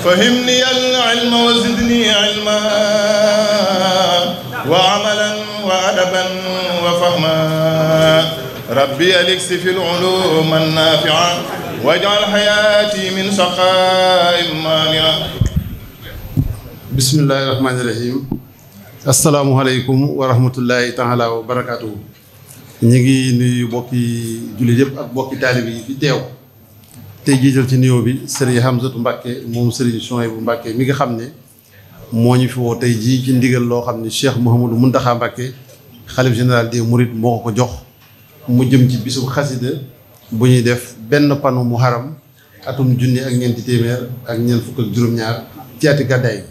فهمني العلم وزدني علما وعملا وأدبا وفهما ربي أليكس في العلوم النافعة واجعل حياتي من سقاء مانعة. بسم الله الرحمن الرحيم. السلام عليكم ورحمة الله تعالى وبركاته. ñu ngi nuyu bokki jullit yëpp ak bokki taalib yi fi teew tey jiital ci nuyoo bi Serigne Hamzatou Mbacké moom Serigne Souhaïbou Mbacké mi nga xam ne moo ñu fi woo tey jii ci ndigal loo xam ne Cheikh Mouhamadou Mountakha Mbacké xalif général des Mourides moo ko jox mu jëm ci bisu xasida bu ñuy def benn panu muharram atum junni ak ñeenti téeméer ak ñeent fukk ak juróom-ñaar ci ati gàddaay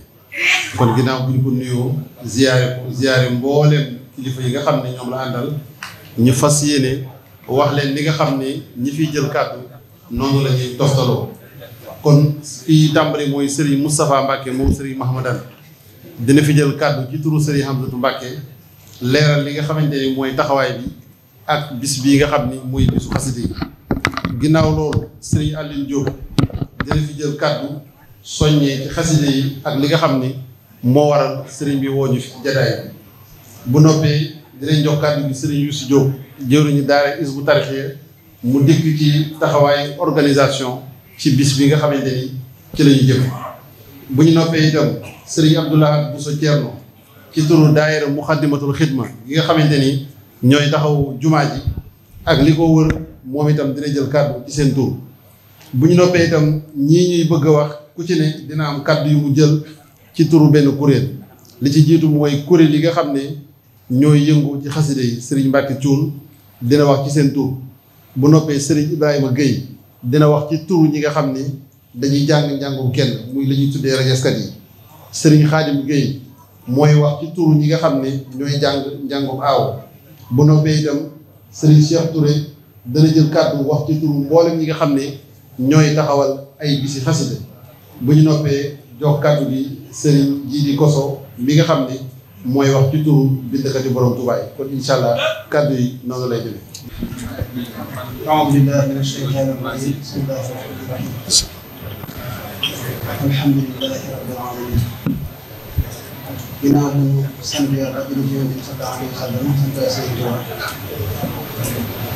kon ginnaaw bu ñu ko nuyoo ziyaare mbooleem kilifa yi nga xam ne ñoom la àndal ñu fas yéene wax leen li nga xam ne ñi fiy jël kàddu noonu la ñuy toftaloo kon fii tàmbali mooy Serigne Moustapha Mbacké moom Serigne Mahamadan dina fi jël kàddu ci turu Serigne Hamzatou Mbacké leeral li nga xamante ni mooy taxawaay bi ak bis bii nga xam ni muy bisu xasida yi ginnaaw loolu Serigne Aline Diop dina fi jël kàddu soññee ci xasida yi ak li nga xam ni moo waral Serigne bi woo ñu fi jataay bi bu noppee dinañ jox kàddu gi Serigne Youssou Diop jëwriñu daara Hizbut Tarqiyyah mu dikk ci taxawaay organisation ci bis bi nga xamante ni ci la ñu jëm bu ñu noppee itam Serigne Abdoulaye Bousso Thierno ci turu daayira Muxaddamatul Xidma gi nga xamante ni ñooy taxaw jumaa ji ak li ko wër moom itam dina jël kàddu ci seen tur bu ñu noppee itam ñii ñuy bëgg a wax ku ci ne dina am kàddu yu mu jël ci turu benn kuréel li ci jiitu mooy kuréel yi nga xam ne ñooy yëngu ci xasida yi Serigne Mbacké Thioune dina wax ci seen tur bu noppee Serigne Ibrahima Gueye dina wax ci tur ñi nga xam ni dañuy jàng njàngum kenn muy la ñuy tuddee rajeskat yi Serigne Khadim Gueye mooy wax ci tur ñi nga xam ne ñooy jàng njàngum aaw bu noppee itam Serigne Cheikh Touré dana jël kàddu wax ci tur mboolem ñi nga xam ne ñooy taxawal ay bisi xasida bu ñu noppee jox kàddu gi Serigne Jidi Koso mi nga xam ne mooy wax ci turu bindkati borom Tuubaa kon incha allah kàddu yi noonu lay demee. أعوذ بالله من الشيطان الرجيم بسم الله الرحمن الرحيم الحمد لله رب العالمين ginnaaw bu ñu sant Yàlla julli ci Yonent bi sallallahu alayhi wa sallam sant Sëriñ Tuubaa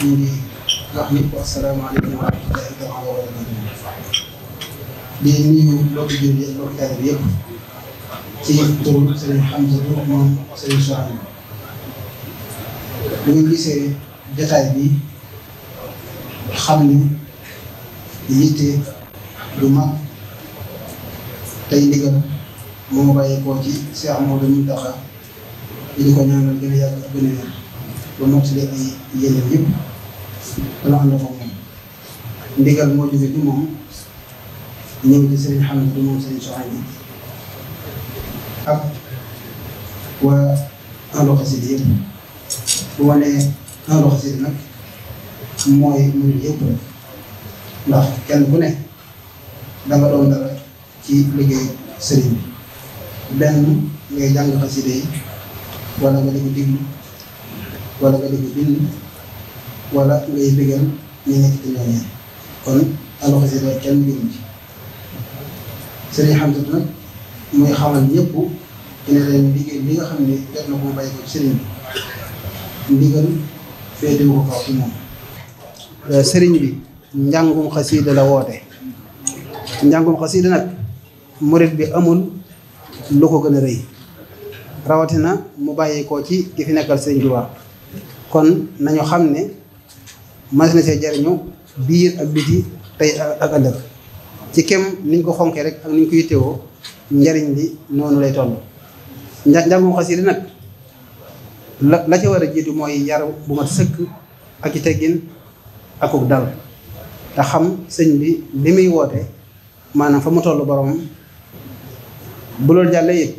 ñu ngi wax ñëpp asalaamaaleykum wa rahmatullahi taala wa barakatuh di nuyu mbokki jullit yi mbokki taalibe bi yëpp ci turu Serigne Hamzatou moom Serigne Souhaïbou bu ngeen gisee jataay bi xam ni yitte du mag tey ndigal moo bàyyi koo ci Cheikh Mouhamadou Mountakha di ko ñaanal gën a yàgg ak gën a wér ba mottali ay yéeneen yëpp dana ànd ak moom ndigal moo jóge ci moom ñëw ci Serigne Hamzatou moom Serigne Souhaïbou ak waa ahlu xasida yëpp bu ma nee ahlu xasida nag mooy murid yëpp rek ndax kenn ku ne danga doon dara ci liggéey sëriñ bi benn ngay jàng xasida yi wala nga di ko diglu wala nga di ko bind wala ngay bëggal ñu nekk ci ñoom kon ahlu xasida kenn gënu ci Serigne Hamzatou nag muy xamal ñëpp ne leen liggéey bi nga xam ne def na ko bàyyi ko ci sëriñ bi ndigal féetewu ko kaw ci moom sëriñ bi njàngum xasiida la woote njàngum xasiida nag murit bi amul lu ko gën a rëy rawatina mu bàyyi ko ci ki fi nekkal sëriñ Tuubaa kon nañu xam ne mas na see jariñu biir ak biti tey ak ëllëg ci kem niñ ko xonkee rek ak niñ ko yittewoo njariñ li noonu lay toll njàngum xasida nag la ca war a jiitu mooy yar bu mat sëkk ak ci teggin akuk dal te xam sëñ bi li muy woote maanaam fa mu toll boromam bu loolu jàllee it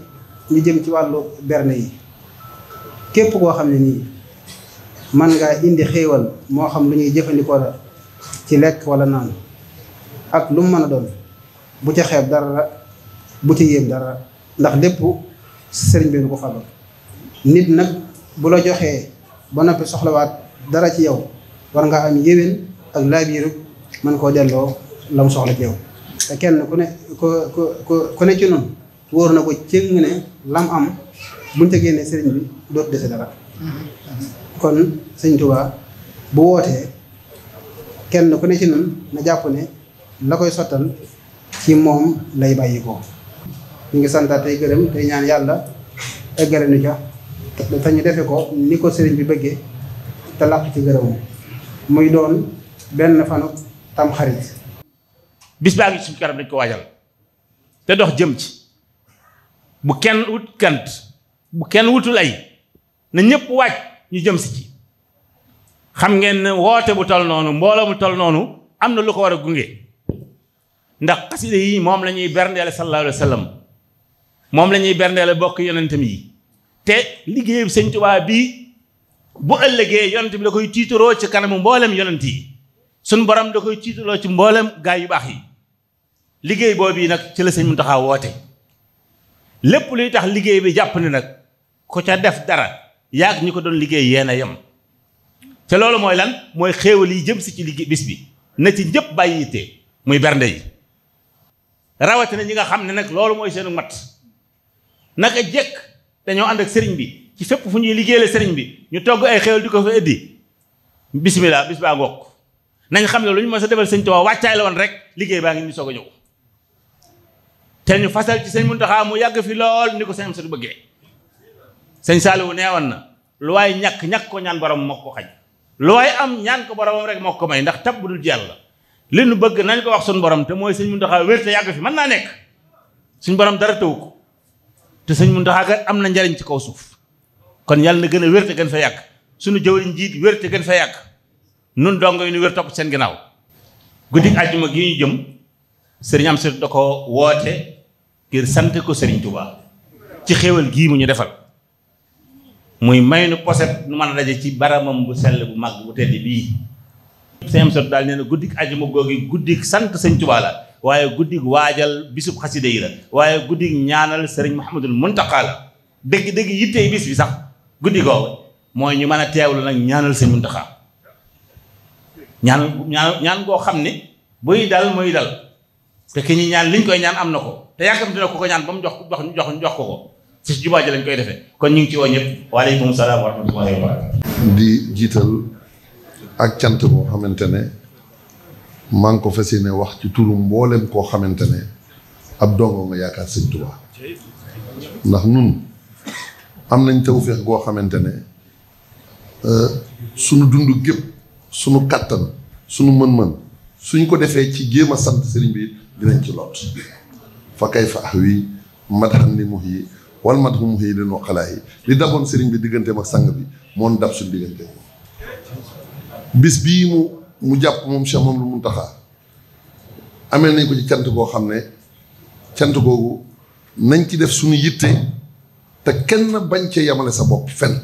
ñu jëm ci wàllu berne yi képp koo xam ne nii man ngaa indi xéewal moo xam lu ñuy jëfandikoo la ci lekk wala naan ak lu mu mën a doon bu ca xeeb dara bu ci yéem dara ndax lépp sëriñ bi nu ko fàggal nit nag bu la joxee ba noppi soxlawaat dara ci yow war nga am yéwén ak laabiiru mën koo delloo la mu soxla ci yow te kenn ku ne ku ne ci noonu wóor na ko cëng ne lam am buñ ca génnee sëriñ bi dootu dese dara kon sëñ Tuubaa bu wootee kenn ku ne ci noonu na jàpp ne la koy sottal ci moom lay bàyyi ko. ñu ngi santaat tey gërëm tey ñaan yàlla eggale nu ca te ñu defe ko ni ko sëriñ bi bëggee te làq ci gërëmam muy doon benn fanu tam xarit. bis baa ngi suñu kanam dañ ko waajal te dox jëm ci bu kenn wut kant bu kenn wutul ay na ñëpp waaj ñu jëm si ci. xam ngeen ne woote bu tol noonu mbooloo mu tol noonu am na lu ko war a gunge ndax xasida yi moom la ñuy berndeele sallallahu alayhi wa sallam moom la ñuy berndeele bokk yonentam yi te liggéeyu sëñ Tuubaa bi bu ëllëgee yonent bi da koy tiitaroo ci kanamu mboolem yonent yi suñ borom da koy tiitaroo ci mboolem gaa yu baax yi liggéey boobu yi nag ci la sëñ Muntaxa woote lépp luy tax liggéey bi jàpp ne nag ku ca def dara yaag ñi ko doon liggéey yéen a yem te loolu mooy lan mooy xéewal yi jëm si ci liggéey bis bi na ci ñëpp bàyyi yitte muy bernde yi rawatina ñi nga xam ne nag loolu mooy seenu mat naka jekk dañoo ànd ak sëriñ bi ci fépp fu ñuy liggéeyale sëriñ bi ñu togg ay xéewal di ko fa ëddi bismillah bis baa ngoog nañ xam ne lu ñu mën sa defal sëñ Tuubaa wàccaay la woon rek liggéey baa ngi ni soog a ñëw te ñu fasal ci sëñ Muntaxa mu yàgg fi lool ni ko sëñ am sa du bëggee sëñ Saaliwu neewoon na lu waay ñàkk ko ñaan borom moo ko xañ lu waay am ñaan ko boromam rek moo ko may ndax tab bu dul jàll la li nu bëgg nañ ko wax suñu borom te mooy sëñ Muntaxa wér te yàgg fi mën naa nekk suñ borom dara tëw ko te sëñ Muntaxa kat am na njariñ ci kaw suuf kon yàlla na gën a wér te gën fa yàgg suñu jëwriñ jiit wér te gën fa yàgg nun dongo yi nu wér topp seen ginnaaw guddik àjjuma gi ñu jëm sëriñ am da ko woote ngir sant ko sëriñ Tuubaa ci xéewal gii mu ñu defal muy may nu poset nu mën a daje ci baramam bu sell bu màgg bu tedd bii sëñ am sot daal nee na guddik àjjuma googi guddik sant sëñ Tuubaa la waaye guddik waajal bisub xasida yi la waaye guddik ñaanal sëriñ Muhammadul Muntaqa la dëgg-dëgg yittey bis bi sax guddi googu mooy ñu mën a teewlu nag ñaanal sëñ Muntaqa ñaan goo xam ne buy dal muy dal te ki ñi ñaan liñ koy ñaan am na ko te yàkkamti na ko ñaan ba mu jox ko ci jubaa ji lañ koy defee kon ñu ngi ci woo ñëpp waaleykum salaam wa rahmatullahi wa barakatuh di jiital ak cant boo xamante ne maa ngi ko fas yéene wax ci turu mboolem koo xamante ne ab dongo nga yaakaar sëñ Tuubaa ndax nun am nañ tawfeex goo xamante ne sunu dund gépp sunu kattan sunu mën-mën suñ ko defee ci jéem a sant sëriñ bi dinañ ci lot fa kay fa ax wi madhan li mux yi wal madhu mux yi leen waqalaa yi li daboon sëriñ bi digganteem ak sang bi moon dab suñ diggante bis bii mu jàpp moom Cheikh Mamadou Muntaxa amee nañ ko ci cant goo xam ne cant googu nañ ci def suñu yitte te kenn bañ cee yamale sa bopp fenn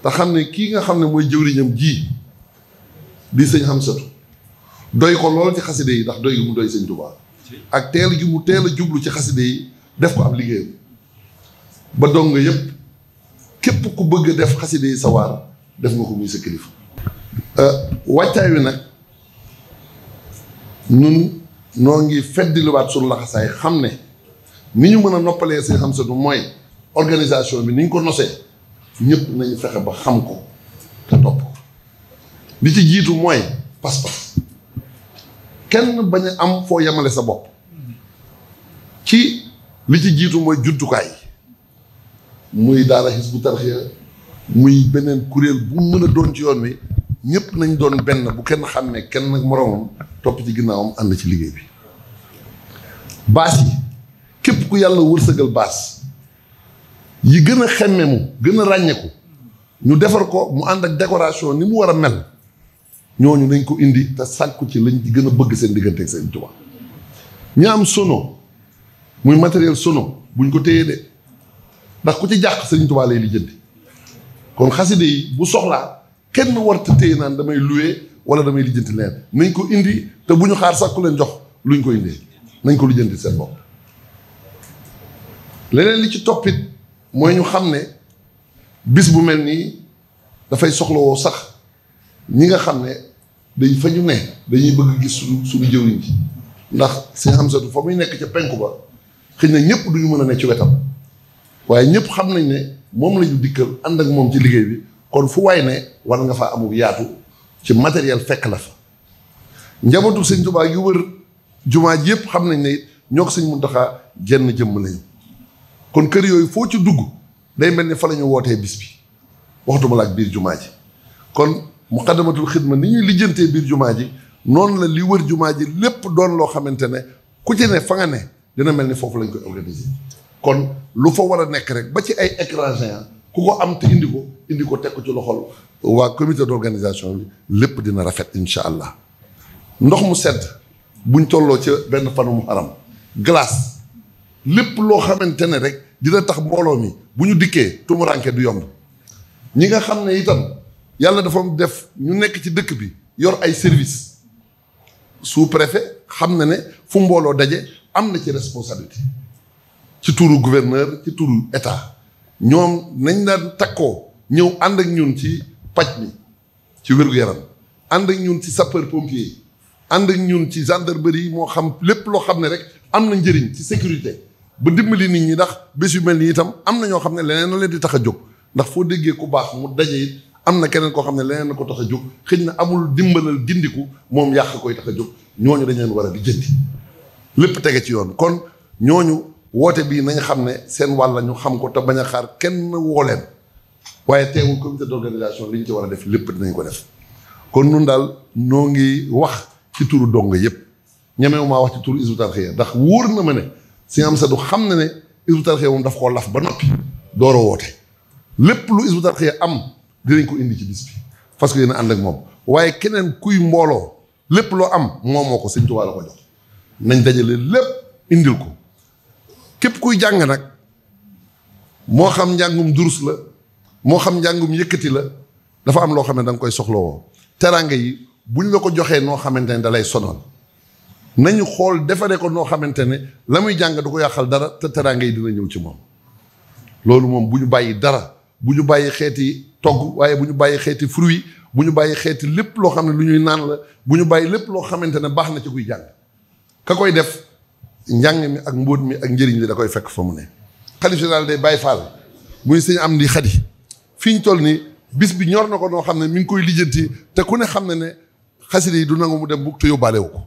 te xam ne kii nga xam ne mooy jëwriñam ji di sëñ Hamsatu doy ko lool ci xaside yi ndax doy gi mu doy sëñ Tuubaa ak teel gi mu teel a jublu ci xaside yi def ko ab liggéeyam ba dong nga yëpp képp ku bëgg a def xaside yi sa waar def nga ko muy sa kilifa wàccaay wi nag ñun noo ngi feddiluwaat suñu laxasaay xam ne ni ñu mën a noppalee sëñ Hamsatu mooy organisation bi ni ñu ko nosee ñëpp nañu fexe ba xam ko te topp ko li ci jiitu mooy pas-pas kenn bañ a am foo yemale sa bopp ci li ci jiitu mooy jumtukaay muy daara Hizbut Tarqiyyah muy beneen kuréel bu mën a doon ci yoon wi ñëpp nañ doon benn bu kenn xam ne kenn nag moroomam topp ci ginnaawam ànd ci liggéey bi baas yi képp ku yàlla wërsëgal baas yi gën a xemmemu gën a ràññeeku ñu defar ko mu ànd ak décoration ni mu war a mel ñooñu nañ ko indi te sàkku ci lañ ci gën a bëgg seen diggante ak seen Tuubaa ñi am sono muy matériel sono buñ ko téyee de ndax ku ci jàq Sëriñ Tuubaa lay lijjanti kon xaside yi bu soxlaa kenn warta téye naan damay loué wala damay lijjanti leen nañ ko indi te bu ñu xaar sax ku leen jox luñ ko indee nañ ko lijjanti seen bopp leneen li ci toppit mooy ñu xam ne bis bu mel nii dafay soxlawoo sax ñi nga xam ne dañ fa ñu ne dañuy bëgg gis suñu jëwriñ ji ndax sëñ Hamsatu fa muy nekk ca penku ba xëy na ñëpp duñu mën a ne ci wetam waaye ñëpp xam nañ ne moom la ñu dikkal ànd ak moom ci liggéey bi kon fu waay ne war nga faa amul yaatu ci matériel fekk la fa njabootu sëñ Tuubaa yu wër jumaa ji yëpp xam nañ ne ñoo ko sëñ Muntaxa jenn jëmm lañu kon kër yooyu foo ci dugg day mel ni fa la ñu wootee bis bi waxtuma la ak biir jumaa ji kon Muqaddamatul Xidma ni ñuy lijjantee biir jumaa ji noonu la li wër jumaa ji lépp doon loo xamante ne ku ci ne fa nga ne dina mel ni foofu lañ koy organiser kon lu fa war a nekk rek ba ci ay écran géant ku ko am te indi ko teg ko ci loxol waa comité d'organisation bi lépp dina rafet incha allah ndox mu sedd buñ tolloo ca benn fanu Muharram glace lépp loo xamante ne rek dina tax mbooloo mi bu ñu dikkee tumuranke du yomb ñi nga xam ne itam yàlla dafa def ñu nekk ci dëkk bi yor ay service sous-préfet xam na ne fu mbooloo daje am na ci responsabilité ci turu gouverneur ci turu état ñoom nañ daan takkoo ñëw ànd ak ñun ci paj mi ci wér-gu-yaram ànd ak ñun ci sapeur pompier ànd ak ñun ci gendarmerie moo xam lépp loo xam ne rek am na njëriñ ci sécurité ba dimbali nit ñi ndax bés yu mel ni itam am na ñoo xam ne leneen na leen di tax a jóg ndax foo déggee ku baax mu daje it am na keneen koo xam ne leneen na ko tax a jóg xëy na amul dimbalal gindiku moom yàq koy tax a jóg ñooñu dañ leen war a di jëndi lépp tege ci yoon kon ñooñu woote bii nañ xam ne seen wàll ñu xam ko te bañ a xaar kenn woo leen waaye teewul comité d'organisation li ñu ci war a def lépp dinañ ko def kon nun daal noo ngi wax ci turu donga yëpp ñemewu maa wax ci turu Hizbut Tarqiyyah ndax wóor na ma ne si am sa du xam ne Hizbut Tarqiyyah moom daf koo laf ba noppi door a woote lépp lu Hizbut Tarqiyyah am dinañ ko indi ci bis bi parce que yéen a ànd ak moom waaye keneen kuy mbooloo lépp loo am moo ko Sëñ Tuubaa la ko jox nañ dajale lépp indil ko képp kuy jàng nag moo xam njàngum durus la moo xam njàngum yëkkati la dafa am loo xam ne da nga koy soxlawoo teraanga yi buñ la ko joxee noo xamante ne da lay sonal nañu xool defaree ko noo xamante ne la muy jàng du ko yàqal dara te teraanga yi dina ñëw ci moom loolu moom bu ñu bàyyi dara bu ñu bàyyi xeeti togg waaye bu ñu bàyyi xeeti fruit bu ñu bàyyi xeeti lépp loo xam ne lu ñuy naan la bu ñu bàyyi lépp loo xamante ne baax na ci kuy jàng ka koy def njàng mi ak mbóot mi ak njëriñ li da koy fekk fa mu ne xalif général day Baay Faal muy sëñ Amdi Xadi fi ñu toll nii bis bi ñor na ko noo xam ne mi ngi koy lijjanti te ku ne xam ne ne xasida yi du nangu mu dem bugg te yóbbaale wu ko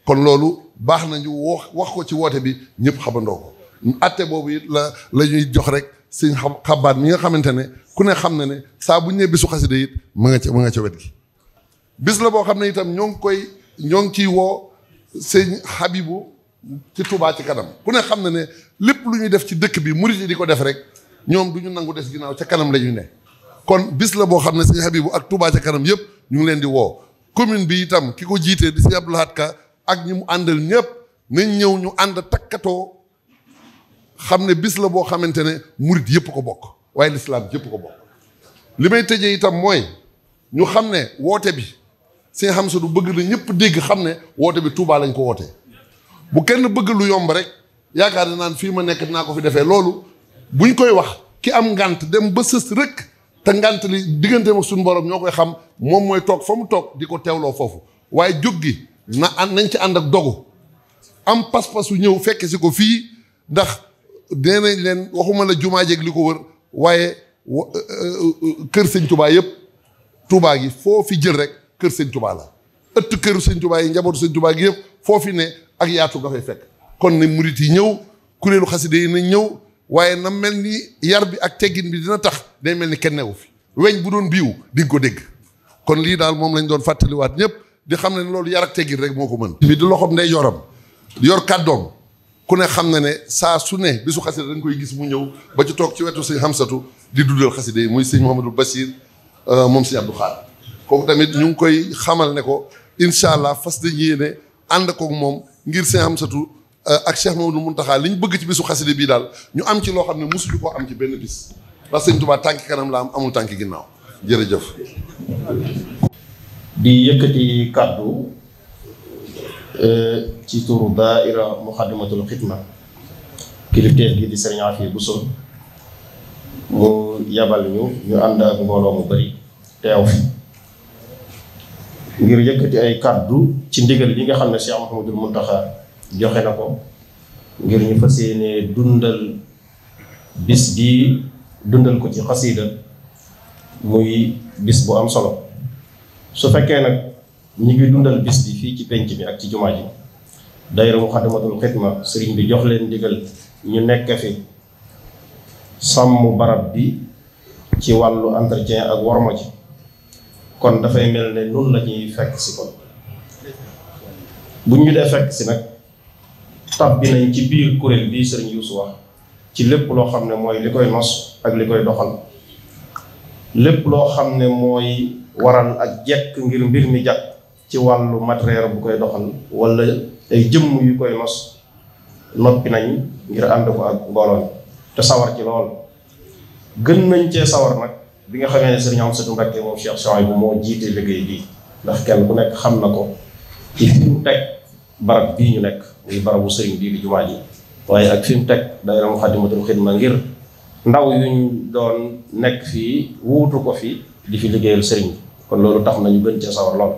kon loolu baax nañu wax ko ci woote bi ñëpp xamandoo ko atte boobu it la ñuy jox rek sëñ xabaat mi nga xamante ne ku ne xam ne saa bu ñu nee bisu xasida it mu nga ca wet gi bis la boo xam ne itam ñoo ngi ciy woo sëñ Habibu ci Touba ci kanam ku ne xam ne lépp lu ñuy def ci dëkk bi murit yi di ko def rek ñoom du ñu nangu des ginnaaw ca kanam la ñuy ne kon bis la boo xam ne sëñ Habibu ak Touba ca kanam yëpp ñu ngi leen di woo commune bi itam ki ko jiitee di sëñ Abdou Lahad Ka ak ñi mu àndal ñëpp nañ ñëw ñu ànd takkatoo xam ne bis la boo xamante ne murit yëpp ko bokk waaye lislaam yëpp ko bokk li may tëjee itam mooy ñu xam ne woote bi sëñ Hamsatu bëgg na ñëpp dégg xam ne woote bi Touba lañ ko wootee bu kenn bëgg lu yomb rek yaakaar ne naan fii ma nekk dinaa ko fi defee loolu buñ koy wax ki am ngant dem ba sës rek te ngant li digganteem ak suñu borom ñoo koy xam moom mooy toog fa mu toog di ko teewloo foofu waaye jóg gi nañ ci ànd ak dogu am pas-pasu ñëw fekk si ko fii ndax nee nañ leen waxuma la jumaa jeeg li ko wër waaye kër sëñ Touba yëpp Touba gi foo fi jël rek kër sëñ Touba la ëtt këru sëñ Touba yi njabootu sëñ Touba gi yëpp foo fi ne ak yaatu nga fay fekk kon ne murit yi ñëw kuréelu xaside yi nañ ñëw waaye na mel ni yar bi ak teggin bi dina tax day mel ni kenn newu fi weñ bu doon biiw di nga ko dégg kon lii daal moom lañ doon fàttaliwaat ñëpp di xam ne loolu yar ak teggin rek moo ko mën bi di loxoom ndey yoram yor kàddoom ku ne xam ne saa su ne bisu xaside dañ koy gis mu ñëw ba ci toog ci wetu sëñ Hamsatu di dundal xaside yi muy sëñ Mouhamadou Bachir moom sëñ Abdou Khadre kooku tamit ñu ngi koy xamal ne ko incha allah fas dañ yéene ànd koog moom ngir sëñ Hamsatu ak Cheikh Mamadou Mountakha li ñu bëgg ci bisu xaside bii daal ñu am ci loo xam ne mosuñu koo am ci benn bis ndax sëñ Touba tànki kanam la am amul tànki ginnaaw jërëjëf. di yëkkati kàddu ci turu daaira Muxaddamatul Xidma kilifteef gi di Sëriñ Afiya Buso mu yabal ñu ànd ak mbooloo mu bari teew fi ngir yëkkati ay kàddu ci ndigal li nga xam ne Cheikh Mouhamadul Mountakha joxe na ko ngir ñu fas yéene dundal bis bi dundal ko ci xasiida muy bis bu am solo. su fekkee nag ñi ngi dundal bis bi fii ci penc mi ak ci jumaa ji daayira Muxaddamatul Xidma sëriñ bi jox leen ndigal ñu nekk fi sàmm barab bi ci wàllu entretien ak worma ji kon dafay mel ne nun la ñuy fekk si kon buñ ñu dee fekk si nag tab bi nañ ci biir kuréel bii sëriñ Yuusu wax ci lépp loo xam ne mooy li koy nos ak li koy doxal lépp loo xam ne mooy waral ak jekk ngir mbir mi jag ci wàllu matériel bu koy doxal wala ay jëmm yu koy nos noppi nañ ngir ànd ko ak mbooloo te sawar ci lool gën nañ cee sawar nag bi nga xamee ne sëriñ Amsatu Mbakke moom Cheikh Souhaïbou moo jiite liggéey bi ndax kenn ku nekk xam na ko ci fi mu teg barab bii ñu nekk muy barabu sëriñ bii di jumaa ji waaye ak fi mu teg daayira Muxaddamatul Xidma ngir ndaw yuñ doon nekk fii wuutu ko fi di fi liggéeyal sëriñ bi kon loolu tax nañu gën cee sawar lool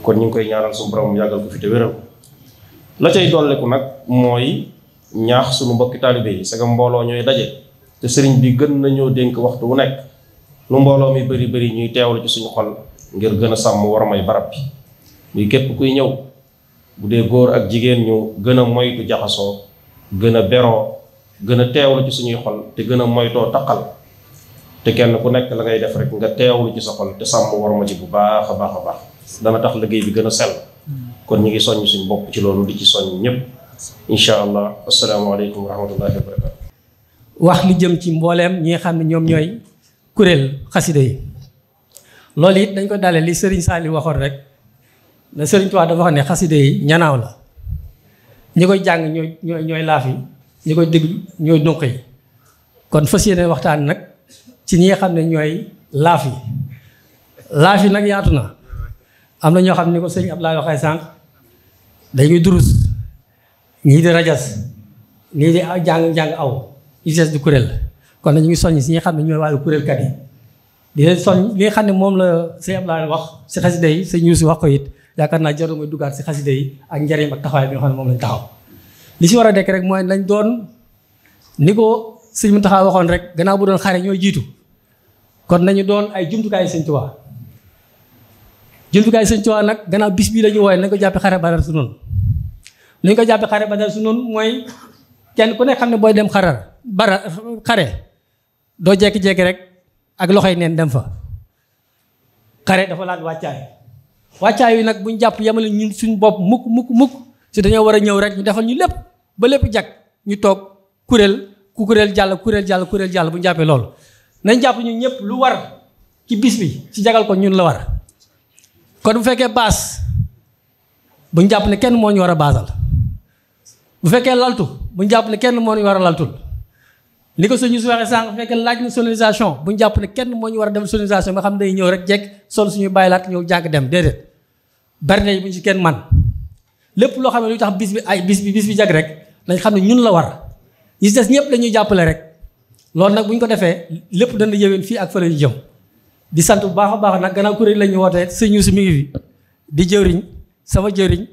kon ñu ngi koy ñaanal suñu borom yàggal ko fi te wéral ko la cay dolleku nag mooy ñaax suñu mbokki taalibe yi c'est que mbooloo ñooy daje te sëriñ bi gën nañoo dénk waxtu wu nekk lu mbooloo mi bari bari ñuy teewlu ci suñu xol ngir gën a sàmm war may barab bi muy képp kuy ñëw bu dee góor ak jigéen ñu gën a moytu jaxasoo gën a beroo gën a teewlu ci suñuy xol te gën a moytoo taqal te kenn ku nekk la ngay def rek nga teewlu ci sa xol te sàmm war ma ji bu baax a baax a baax dana tax liggéey bi gën a sell kon ñu ngi soññ suñu bopp ci loolu di ci soññ ñëpp incha allah asalaamaaleykum wa rahmatullahi wa barakatu wax li jëm ci mbooleem ñi nga xam ne ñoom ñooy kuréel xasida yi loolu it dañ ko dalee li Serigne Saliou waxoon rek ne Serigne Touba dafa wax ne xasida yi ñanaaw la ñi koy jàng ñooy laaf yi ñi koy déglu ñooy dunq yi kon fas yéene waxtaan nag ci ñi nga xam ne ñooy laaf yi nag yaatu na am na ñoo xam ne ko sëñ Abdoulaye waxee sànq dañuy durus ñii di rajas ñii di jàng aw ICS di kuréel kon ñu ngi soññ si ñi nga xam ne ñooy wàllu kuréelkat yi di leen soññ li nga xam ne moom la sëñ Abdoulaye wax si xasida yi sëñ Yuusu wax ko it yaakaar naa jarul mooy duggaat si xasida yi ak njariñ ak taxawaay bi nga xam ne moom lañ taxaw li si war a dekk rek mooy nañ doon ni ko sëñ Muntaxa waxoon rek gannaaw bu doon xare ñooy jiitu kon nañu doon ay jumtukaay sëñ Tuubaa nag gannaaw bis bii la ñu wooye nañ ko jàppe xare Badar su noonu nañ ko jàppe xare Badar su noonu mooy kenn ku nekk xam ne booy dem xare doo jekki-jekki rek ak loxoy neen dem fa xare dafa laaj wàccaay yu nag buñ jàpp yemale ñun suñ bopp mukk si dañoo war a ñëw rek ñu defal ñu lépp ba lépp jag ñu toog kuréel jàll bu ñu jàppee loolu nañ jàpp ñun ñëpp lu war ci bis bi ci jagal ko ñun la war kon bu fekkee baas bu ñu jàpp ne kenn moo ñu war a baasal bu fekkee laltu bu ñu jàpp ne kenn moo ñu war a laltul ni ko suñu su waxee sànq bu fekkee laaj na sonorisation bu ñu jàpp ne kenn moo ñu war a def sonorisation nga xam ne day ñëw rek jekk sol suñu bàyyilaat ñëw jàng dem déedéet bari na bu ñu ci kenn man lépp loo xam ne lu tax bis bi jag rek nañ xam ne ñun la war ñi des ñëpp dañuy jàppale rek loolu nag bu ñu ko defee lépp dana yëwén fii ak fële ñu jëm di sant bu baax a baax nag gannaaw kuréel la ñu wootee sëñ Yuusu mi ngi fi di jëwriñ sama jëwriñ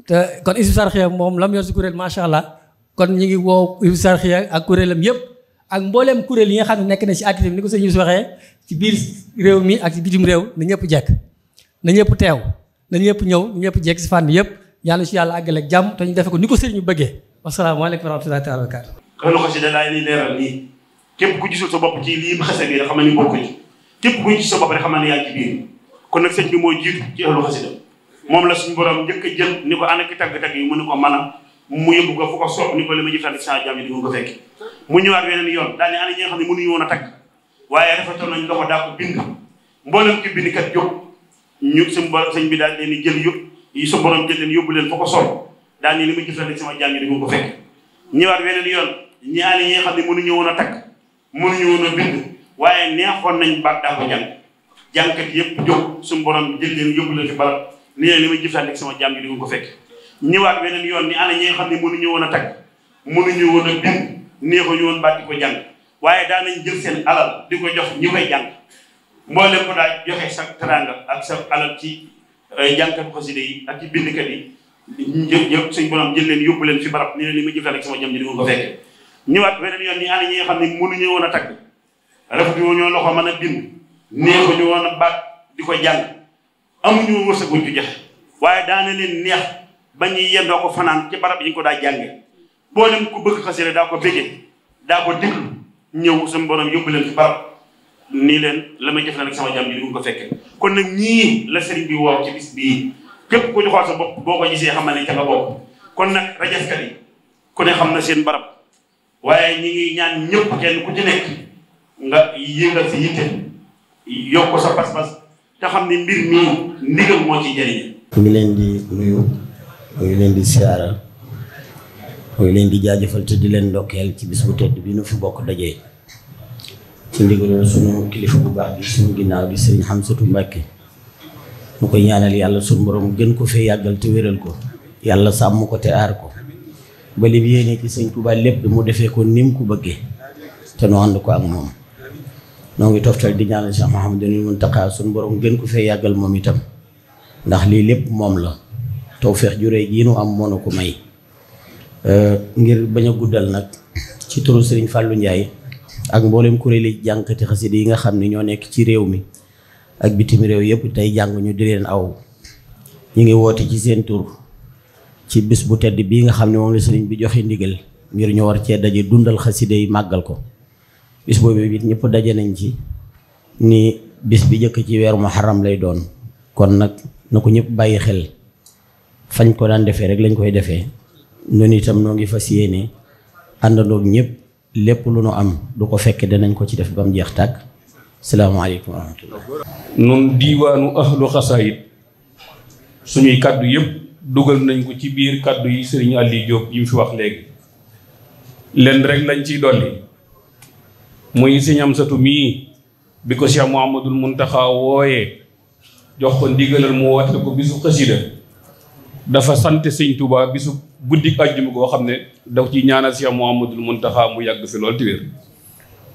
te kon Hizbut Tarqiyyah moom lam yor si kuréel macha allah kon ñu ngi woo Hizbut Tarqiyyah ak kuréelam yëpp ak mbooleem kuréel yi nga xam ne nekk na si activité bi ni ko sëñ Yuusu waxee ci biir réew mi ak ci bitim réew na ñëpp jekk na ñëpp teew na ñëpp ñëw na ñëpp jekk si fànn yëpp yàlla si yàlla àggale ak jàmm te ñu defe ko ni ko sëriñ ñu bëggee wasalaamaaleykum wa rahmatullahi taala wa barakaatu kon xasida laay liy leeral nii képp ku gisul sa bopp ci lii xasida bi rek xam ne bokku ci képp ku gis sa bopp rek xam ne yaa ngi ci biir kon nag sëñ bi mooy jiitu ci ahlu xasida moom la suñu borom njëkk a jël ni ko ana ki tagg-tagg yi mu ni ko mën a mu yóbbu ko fu ko sopp ni ko li ma jëfandi sa jàmm yi di ko fekk mu ñëwaat weneen yoon daal ni ana ñi nga xam ne mënuñu woon a tagg waaye rafetoon nañ loxo daa ko bind mboolem ki bind kat jóg ñu sëñ bi daal leen di jël yi su borom jël leen yóbbu leen fu ko sopp daal ni li ma jëfandi sama jàmm yi di ko fekk ñëwaat weneen yoon ñaari ñi nga xam ne mënuñu woon a tagg mënuñu woon a bind waaye neexoon nañ baat daa ko jàngkat yëpp jóg suñu borom jël leen yóbbu leen fi barab ni leen li may jëfandikoo sama jàmm yi di ko fekk ñëwaat beneen yoon ni ana ñi nga xam ne mënuñu woon a tagg mënuñu woon a bind neexuñu woon baat di ko jàng waaye daanañ jël seen alal di ko jox ñi koy jàng mboolem ko daa joxe sa teraanga ak sa alal ci jànkatu xasida yi ak ci bindkat yi yëpp suñ borom jël leen yóbbu leen fi barab ni leen li ma jëfal ak sama jëm ji di ko fekkee ñëwaat beneen yoon ni ana ñi nga xam ne mënuñu woon a tagg rafetu ñoo loxo mën a bind neexuñu woon a baat di ko jàng amuñu wërsëguñ ci joxe waaye daana leen neex ba ñuy yendoo ko fanaan ci barab yi ñu ko daa jànge boo dem ku bëgg xasida daa ko béggee daa ko déglu ñëw suñu borom yóbbu leen fi barab nii leen la may jëf na rek sama jàmm ji di ko fekkee kon nag ñii la sëriñ bi woo ci bis bii képp ku ñu xool sa bopp boo ko gisee xam na ne ca nga bokk kon nag rajaskat yi ku ne xam na seen barab waaye ñi ngi ñaan ñëpp kenn ku ci nekk nga yëngal si yitte yokk sa pas-pas te xam ne mbir mii ndigal moo ci jëriñ. ñu ngi leen di nuyu ñu ngi leen di siyaara ñu ngi leen di jaajëfal te di leen ndokkeel ci bis bu tedd bi nu fi bokk dajee ci ndigal sunu kilifa bu baax bi sunu ginnaaw di sëriñ Hamsatu Mbàkke mu koy ñaanal yàlla sunu borom gën ko fee yàggal te wéral ko yàlla sàmm ko te aar ko ba li yéene ci sëñ Tuubaa lépp mu defee ko ni mu ko bëggee te nu ànd ko ak moom noo ngi toftal di ñaanal Cheikh Mouhamadou Mountakha sunu borom gën ko fee yàggal moom itam ndax lii lépp moom la tawfeex ju réy jii nu am moo na ko may ngir bañ a guddal nag ci turu Serigne Fallou Ndiaye ak mboolem kuréeli jànkati xasida yi nga xam ne ñoo nekk ci réew mi ak bitim réew yëpp tey jàng ñu di leen aw ñu ngi woote ci seen tur ci bis bu tedd bii nga xam ne moom la sëriñ bi joxe ndigal ngir ñu war cee daje dundal xasida yi màggal ko bis boobu it ñëpp daje nañ ci ni bis bi jëkk ci weeru muharram lay doon kon nag na ko ñëpp bàyyi xel fañ ko daan defee rek lañ koy defee noonu itam noo ngi fas yéene àndandoog ñëpp lépp lu nu am du ko fekke danañ ko ci def ba mu jeex tàkk salaamaaleykum wa rahmatullah. nun diiwaanu ahlu xasaayid suñuy kàddu yëpp dugal nañ ko ci biir kàddu yi sëriñ Aliou Diop yi mu fi wax léegi lenn rek lañ ciy dolli muy sëñ Amsatu mii bi ko Cheikh Mouhamadoul Mountakha wooyee jox ko ndigalal mu woote ko bisu xasida dafa sant sëñ Touba bisu guddik àjjuma goo xam ne daf ci ñaanal Cheikh Mouhamadoul Mountakha mu yàgg fi lool te wér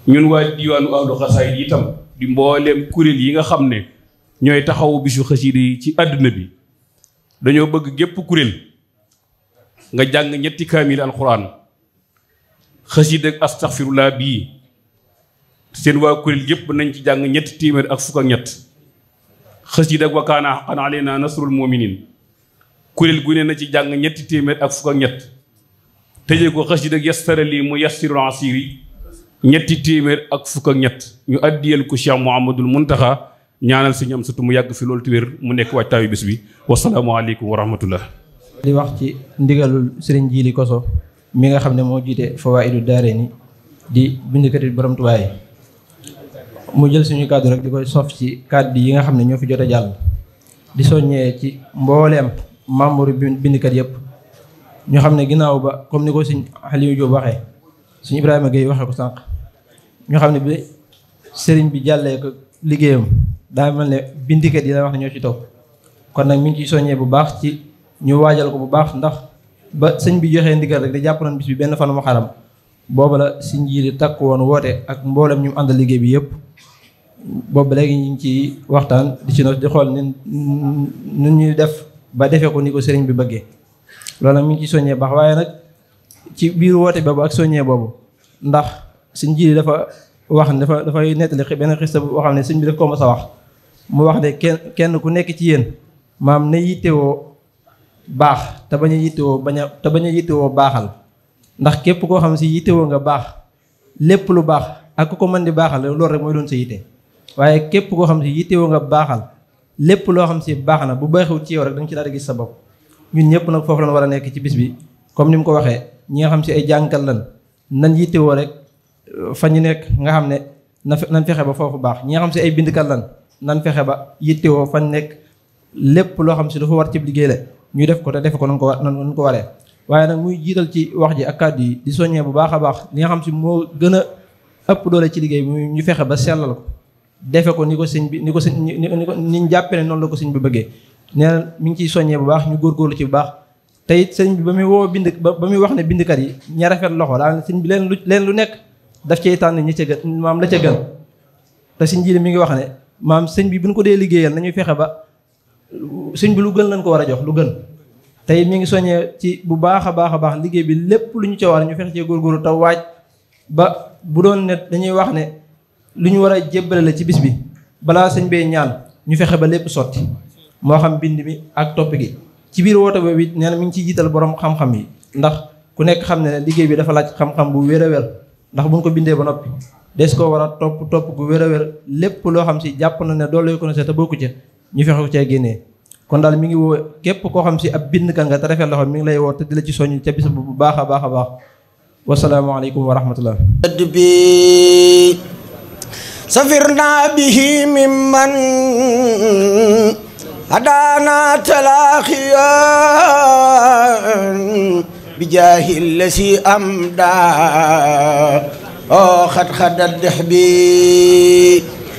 ñun waa diiwaanu ahlu xasaayid itam di mbooleem kuréel yi nga xam ne ñooy taxawu bisu xasida yi ci àdduna bi dañoo bëgg gépp kuréel nga jàng ñetti kaamil alxuraan xasida ak astaxfirullah bii seen waa kuréel yépp nañ ci jàng ñetti téeméer ak fukk ak ñett xasida ak wa kaana haqqan alaynaa nasrul mu'miniin kuréel gu ne na ci jàng ñetti téeméer ak fukk ak ñett tëjee ko xasida ak yassara lii mu yassirul asiiri ñetti téeméer ak fukk ak ñett ñu addiyal ko Cheikh Mouhamadoul Mountakha ñaanal Sëñ Amsatu mu yàgg fi loolu te wér mu nekk waajtaayu bés bi wasalaamualeykum wa rahmatullah. di wax ci ndigalul Serigne Jili Koso mi nga xam ne moo jiite Fawaa'idu Daarayni di bindkati borom Tuubaa yi mu jël suñu kàddu rek di koy sof ci kàddu yi nga xam ne ñoo fi jot a jàll di soññee ci mbooleem membre bindkat yëpp ñu xam ne ginnaaw ba comme ni ko Sëñ Aliou Diop waxee suñu Ibrahima Gueye waxee ko sànq ñu xam ne bi sëriñ bi jàllee ko liggéeyam daa mel ne bindikat yi la wax ne ñoo ci topp kon nag mi ngi ciy soññee bu baax ci ñu waajal ko bu baax ndax ba sëñ bi joxee ndigal rek da jàpp nañ bis bi benn fan Muharram booba la si njiiri takk woon woote ak mboolem ñu àndal liggéey bi yëpp boobu léegi ñu ngi ci waxtaan di ci di xool nun ñuy def ba defee ko ni ko sëriñ bi bëggee loolu nag mi ngi ciy soññee baax waaye nag ci biir woote boobu ak soññee boobu ndax sëñ ji dafa wax ne dafay nettali benn xista boo xam ne sëñ bi daf ko mos a wax mu wax ne kenn ku nekk ci yéen maam na yittewoo baax te bañ a yittewoo baaxal ndax képp koo xam si yittewoo nga baax lépp lu baax ak ku ko mën di baaxal loolu rek mooy doon sa yitte waaye képp koo xam si yittewoo nga baaxal lépp loo xam si baax na bu baaxul ci yow rek da nga ci daal di gis sa bopp ñun ñëpp nag foofu lañ war a nekk ci bis bi comme ni mu ko waxee ñi nga xam si ay jàngkat lan nañ yittewoo rek fa ñu nekk nga xam ne nañ fexe ba foofu baax ñi nga xam si ay bindkat lan nañ fexe ba yittewoo fañ nekk lépp loo xam si dafa war ci liggéey la ñu def ko te defe ko nan ko waree waaye nag muy jiital ci wax ji ak kàddu yi di soññee bu baax a baax li nga xam si moo gën a ëpp doole ci liggéey bi ñu fexe ba sellal ko defe ko ni ko sëñ bi ni ko ñu jàppe ne noonu la ko sëñ bi bëggee nee na mi ngi ciy soññee bu baax ñu góorgóorlu ci bu baax te it sëñ bi ba muy woo ba muy wax ne bindkat yi ña rafet loxo daal sëñ bi leen lu nekk daf cay tànn ñi ca gën maam la ca gën te sëñ ji mi ngi wax ne maam sëñ bi bu ñu ko dee liggéeyal nañuy fexe ba sëñ bi lu gën lañ ko war a jox lu gën. tey mi ngi soññee ci bu baax a baax liggéey bi lépp lu ñu ca war ñu fexe cee góorgóorlu te waaj ba bu doon ne dañuy wax ne lu ñu war a jébbale la ci bis bi balaa sëñ bee ñaan ñu fexe ba lépp sotti moo xam bind mi ak topp gi. ci biir woote boobu it nee na mi ngi ciy jiital borom xam-xam yi ndax ku nekk xam ne liggéey bi dafa laaj xam-xam bu wér a wér ndax buñ ko bindee ba noppi des koo war a topp gu wér a wér lépp loo xam si jàpp na ne doole ko ne te bokku ca ñu fexe ko cee génnee. kon daal mi ngi woo képp koo xam si ab bindkat nga te rafet loxo mi ngi lay woo te di la ci soññ ca bis bu baax a baax wasalaamaaleykum wa rahmatullah bi safirna bihi mimman hadana talaaxiyan bi jaahi lasi amda o xat xadat dex bi